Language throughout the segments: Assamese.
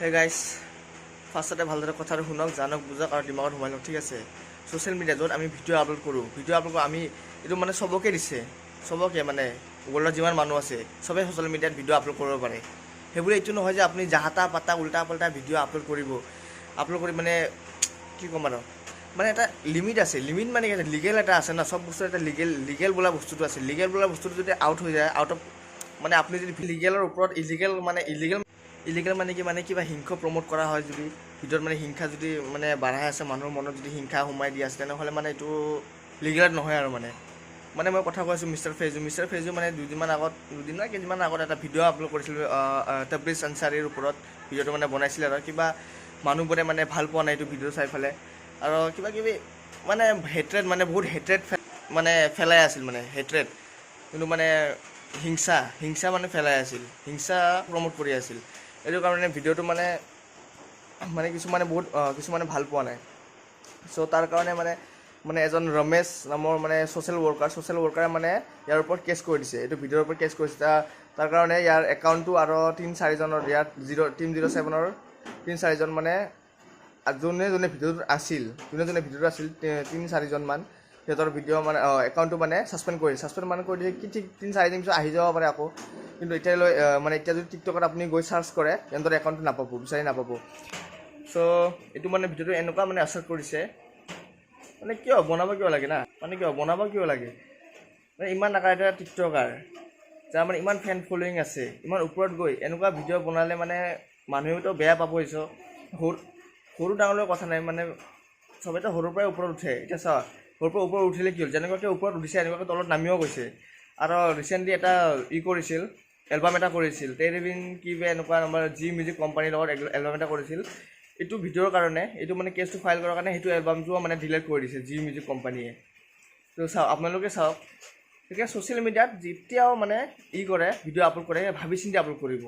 হে গাইছ, ফাৰ্ষ্টতে ভালদৰে কথাটো শুনক, জানক, বুজক আৰু দিমাগত সোমাই লওক, ঠিক আছে? ছ'চিয়েল মিডিয়া য'ত আমি ভিডিঅ' আপলোড কৰোঁ, ভিডিঅ' আপলোড কৰোঁ আমি, এইটো মানে চবকে দিছে, চবকে মানে ৱৰ্ল্ডত যিমান মানুহ আছে, চবেই ছ'চিয়েল মিডিয়াত ভিডিঅ' আপলোড কৰিব পাৰে। সেইবুলি এইটো নহয় যে আপুনি যাহা তাহা পাতা উল্টা পাল্টা ভিডিঅ' আপলোড কৰিব। আপলোড কৰি মানে কি ক'ম আৰু, মানে এটা লিমিট আছে। লিমিট মানে কি? লিগেল এটা আছে ন। চব বস্তু এটা লিগেল, লিগেল বোলা বস্তুটো আছে। লিগেল বোলা বস্তুটো যদি আউট হৈ যায়, আউট অফ মানে আপুনি যদি লিগেলৰ ওপৰত ইলিগেল, মানে ইলিগেল, ইলিগেল মানে কি, মানে কিবা হিংসা প্ৰম'ট কৰা হয় যদি ভিডিঅ'ত, মানে হিংসা যদি মানে বাঢ়াই আছে, মানুহৰ মনত যদি হিংসা সোমাই দি আছে, তেনেহ'লে মানে এইটো লিগেলত নহয় আৰু। মানে মানে মই কথা কৈ আছোঁ মিষ্টাৰ ফেজু। মিষ্টাৰ ফেজু মানে দুদিনমান আগত, দুদিন না কেইদিনমান আগত এটা ভিডিঅ' আপলোড কৰিছিল তবৰিজ আনচাৰীৰ ওপৰত। ভিডিঅ'টো মানে বনাইছিলে আৰু কিবা মানুহবোৰে মানে ভাল পোৱা নাই এইটো ভিডিঅ' চাই পেলাই আৰু কিবা কিবি মানে হেট্ৰেড, মানে বহুত হেট্ৰেড মানে ফেলাই আছিল, মানে হেট্ৰেড কিন্তু মানে হিংসা, হিংসা মানে ফেলাই আছিল, হিংসা প্ৰম'ট কৰি আছিল। এইটো কাৰণে ভিডিঅ'টো মানে মানে কিছুমানে বহুত কিছুমানে ভাল পোৱা নাই। চ' তাৰ কাৰণে মানে মানে এজন ৰমেশ নামৰ মানে ছ'চিয়েল ৱৰ্কাৰ, ছ'চিয়েল ৱৰ্কাৰে মানে ইয়াৰ ওপৰত কেছ কৰি দিছে। এইটো ভিডিঅ'ৰ ওপৰত কেছ কৰিছে। তাৰ কাৰণে ইয়াৰ একাউণ্টটো আৰু তিনি চাৰিজনৰ ইয়াত জিৰ' টিম 07ৰ তিনি চাৰিজন, মানে যোনে যোনে ভিডিঅ'টোত আছিল, যোনে যোনে ভিডিঅ'টোত আছিল, তিনি চাৰিজনমান, সিহঁতৰ ভিডিঅ' মানে একাউণ্টটো মানে ছাছপেণ্ড কৰি, ছাছপেণ্ড মানে কৰি দিছে। কি ঠিক, তিনি চাৰিদিন পিছত আহি যাব পাৰে আকৌ। কিন্তু এতিয়ালৈ মানে এতিয়া যদি টিকটকত আপুনি গৈ চাৰ্চ কৰে, সিহঁতৰ একাউণ্টটো নাপাব, বিচাৰি নাপাব। চ' এইটো মানে ভিডিঅ'টো এনেকুৱা মানে আছাৰ কৰিছে। মানে কিয় বনাব কিয় লাগে না, মানে কিয় বনাব কিয় লাগে? মানে ইমান ডাঙৰ এটা টিকটকাৰ, যাৰ মানে ইমান ফেন ফলোয়িং আছে, ইমান ওপৰত গৈ এনেকুৱা ভিডিঅ' বনালে মানে মানুহেওতো বেয়া পাব। হৈছে সৰু সৰু ডাঙৰৰ কথা নাই, মানে চবেতো সৰুৰ পৰাই ওপৰত উঠে। এতিয়া চোৱা, সৰুৰ পৰা ওপৰত উঠিলে কি হ'ল? যেনেকুৱাকৈ ওপৰত উঠিছে, এনেকুৱাকৈ তলত নামিও গৈছে। আৰু ৰিচেণ্টলি এটা ই কৰিছিল, এলবাম এটা কৰিছিল, তেৰেবিন কিবা এনেকুৱা আমাৰ জি মিউজিক কোম্পানীৰ লগত এলবাম এটা কৰিছিল। এইটো ভিডিঅ'ৰ কাৰণে, এইটো মানে কেছটো ফাইল কৰাৰ কাৰণে সেইটো এলবামটোও মানে ডিলিট কৰি দিছে জি মিউজিক কোম্পানীয়ে। তো চাওক, আপোনালোকে চাওক, গতিকে ছ'চিয়েল মিডিয়াত যেতিয়াও মানে ই কৰে, ভিডিঅ' আপলোড কৰে, ভাবি চিন্তি আপলোড কৰিব,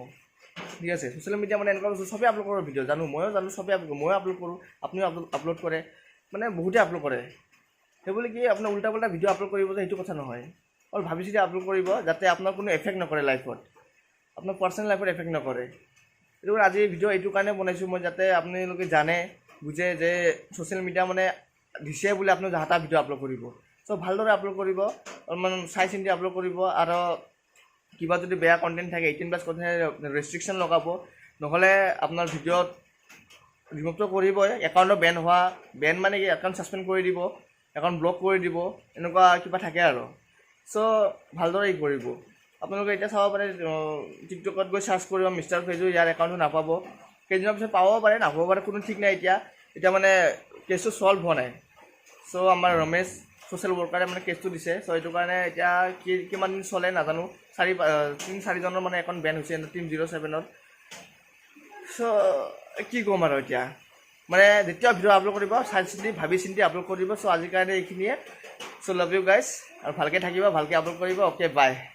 ঠিক আছে? ছ'চিয়েল মিডিয়া মানে এনেকুৱা বস্তু, চবেই আপলোড কৰে ভিডিঅ', জানো, ময়ো জানো, চবেই আপলোড কৰোঁ, ময়ো আপলোড কৰোঁ, আপুনিও আপলোড আপলোড কৰে, মানে বহুতে আপলোড কৰে। সেইবুলি কি আপোনাৰ উল্টা পুল্টা ভিডিঅ' আপলোড কৰিব যে সেইটো কথা নহয়। অলপ ভাবি চিন্তি আপলোড কৰিব, যাতে আপোনাৰ কোনো এফেক্ট নকৰে লাইফত, আপোনাৰ পাৰ্চনেল লাইফত এফেক্ট নকৰে। এইটো আজি ভিডিঅ' এইটো কাৰণে বনাইছোঁ মই, যাতে আপোনালোকে জানে, বুজে যে ছ'চিয়েল মিডিয়া মানে দিছে বুলি আপুনি যাহা তাহা ভিডিঅ' আপলোড কৰিব। চ' ভালদৰে আপলোড কৰিব, অলপমান চাই চিন্তি আপলোড কৰিব আৰু কিবা যদি বেয়া কণ্টেণ্ট থাকে, 18+ কণ্টেণ্ট, ৰেষ্ট্ৰিকশ্যন লগাব। নহ'লে আপোনাৰ ভিডিঅ'ত ৰিমুভটো কৰিবই, একাউণ্টো বেন হোৱা, বেন মানে কি, একাউণ্ট ছাছপেণ্ড কৰি দিব, একাউণ্ট ব্লক কৰি দিব, এনেকুৱা কিবা থাকে আৰু। চ' ভালদৰে ই কৰিব আপোনালোকে। এতিয়া চাব পাৰে, টিকটকত গৈ চাৰ্চ কৰিব মিষ্টাৰ ফেজু, ইয়াৰ একাউণ্টটো নাপাব। কেইদিনমান পিছত পাব পাৰে, নাপাব পাৰে, কোনো ঠিক নাই এতিয়া। এতিয়া মানে কেছটো ছল্ভ হোৱা নাই। চ' আমাৰ ৰমেশ ছ'চিয়েল ৱৰ্কাৰে মানে কেছটো দিছে। চ' এইটো কাৰণে এতিয়া কি কিমান দিন চলে নাজানো। চাৰি তিনি চাৰিজনৰ মানে একাউণ্ট বেন হৈছে টিম 07ত। চ' কি ক'ম আৰু এতিয়া, মানে যেতিয়া ভিডিঅ' আপলোড কৰিব, চাই চিন্তি, ভাবি চিন্তি আপলোড কৰিব। চ' আজিৰ কাৰণে এইখিনিয়ে। চ' লাভ you guys আৰু ভালকৈ থাকিব, ভালকৈ আপলোড কৰিব। Okay, bye.